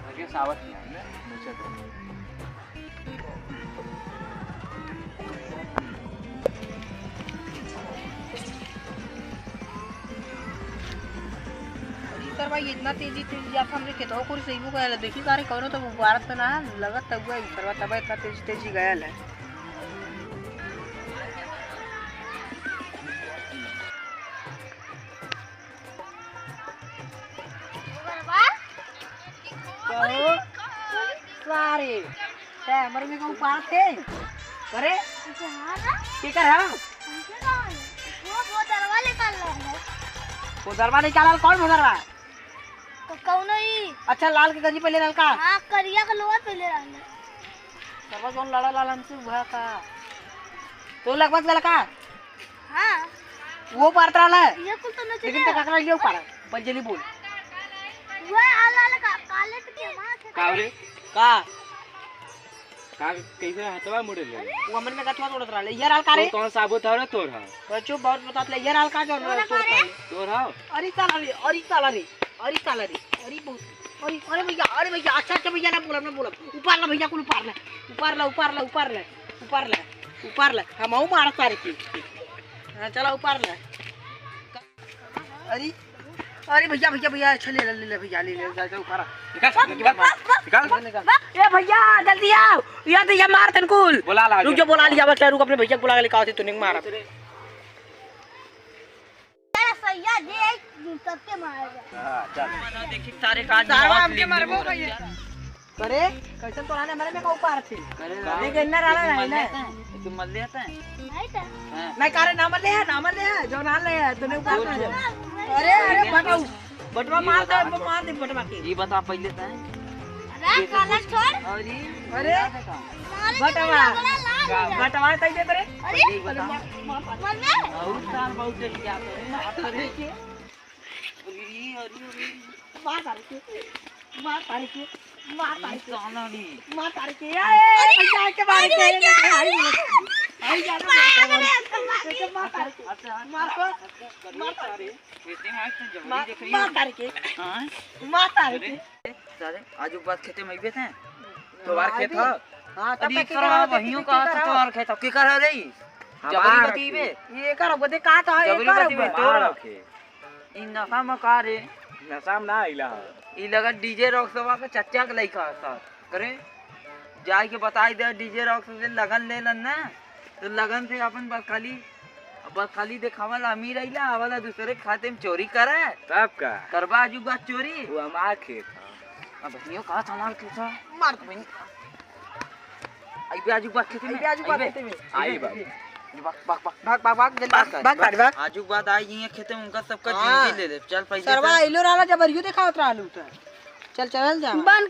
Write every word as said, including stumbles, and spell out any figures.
आगे सावत नहीं आया, नोचत रहे। अरे सर भाई, इतना तेजी तेजी आप हमरे खेतवा को सही को गया, देखी सारे कौनो तो भारत में ना लगत तब गया सरवा, तब इतना तेजी तेजी गया है। कहो, सारे, ते हमरे में कहूँ पास थे? अरे, केकर है? वो, वो दरवा निकाल रहा है। वो दरवा निकालल, कौन वो दरवा? क-, कौनो ई। अच्छा, लाल के गंजी पहले रहल का? हाँ, करिया के लोअर पहले रहल। सरवा जौन लड़ा लालन से हुआ का? तो लगभग लड़का? हाँ। वो पारत रहल है? ये कुल तो नचले लेकिन तो है। ककरा लियो पारा? बस जल्दी बोल। वो आला आला का, काले पे के मार के का रे? का? का, कैसे हथवा मुड़े ले? वो हमन में गथवा तोड़त रहले। ये रहल का रे? तो कौन साबुत हवे तोर हा? तो चुप, बहुत बतात ले। ये रहल का जो तोरा तोड़त का रे? रहले? तोर हा? अरे साला रे, अरे साला रे, अरे साला रे, अरे बहुत, अरे, अरे भैया, अरे भैया, अच्छा, अच्छा भैया, ना बोलब, ना बोलब। उपार ला भैया, कुल उपार ला, उपार ला, उपार ला, उपार ला, उपार ला, उपार ला। हम आऊ मारा सारे की। हाँ, चला उपार ला। अरे, अरे भैया, भैया, भैया, अच्छा ले ले, ले ले भैया, ले ले, जा, जा, उखाड़ा। निकाल, निकाल, निकाल। निकाल। ए भैया, जल्दी आओ, या तो ये मार तन कुल। बुला ला रुक आगे। जो, बुला लिया, बस रुक, अपने भैया को बुला के लेके आओ, तू नहीं मारा। तेरा सैया जे आई, सबके मार दे। हाँ, चल। देखी सारे का सारा जवाब हमके दे मारबो दे। भैया। करे, कैसन तोरा ने हमरे में का उपार थी? करे, नहीं, गिरना रहला तू नहीं, मर नहीं। लेता है? तू मर लेता है? नहीं तो। हाँ। नहीं, करे, ना मर ले है, ना मर ले है, जो ना ले है, तूने उपार कर दिया। अरे, अरे, बटाऊ, बटवा ये मार दे, बता। मार दे बटवा के। ये बता पहले तो है। अरे, काला छोड़। अरे, अरे, ये देखा। मार दे, बटवा। बटवा लाल हो जाए। बटवा तई दे तेरे। अरे, ये बता। मर, मर, मर। बहुत साल बहुत जल्दी आता है। अरे, अरे, अरे। मार तारे के, मार तारे के, मार तारे के, साला रे। मार तारे के, ए, अरे, भैया के मार अरे के, भैया। आई, आई, आई, आई, मार तारे के, मार तारे के, मार, मार तारे के, खेते में आज तो जबरी मार, देख रही मार हो। तारे के, हाँ? मार तारे अरे, के। सारे, आज के बाद खेते में अइबे थे? तोहार खेत ह? हाँ, तब अरे, तक के करा, करा, वहियों के कहा था, करा। तोहार खेत ह, के करा रे? जबरी हमार बतीबे? खेत। ये करा, वो दे कहा था, ये जबरी करा, बतीबे, वो। तोरा। हमार खेत। ई नशा में का रे? नशा में ना आइला ह। ई लगा डीजे रॉक सवा के चच्चा के लइका ह सर। करे, जाए के बताई दे डीजे रॉक से लगन ले लन ना, तो लगन से अपन बस खाली, बस खाली देखावल अमीर आइला, आवाला दूसरे के खाते में चोरी करे। तब का? करबा आजू बात चोरी। वो हमार खेत ह। अब बहिनियों कहा था हमार खेत ह। मार दो बहिनी। आई बे आजू बात खेते में। आई बे आजू बात आई बे। खेते में। आई बा। भाग, भाग, भाग, भाग, जल्दी भाग, भाग, भाग, भाग, भाग। आजू बात आई ये खेते में उनका सबका हाँ। जिंदगी ले ले। चल पहले सरवा चल। आइलो रहला जब अरियो देखावत रहलू त। चल, चलल जा। बंद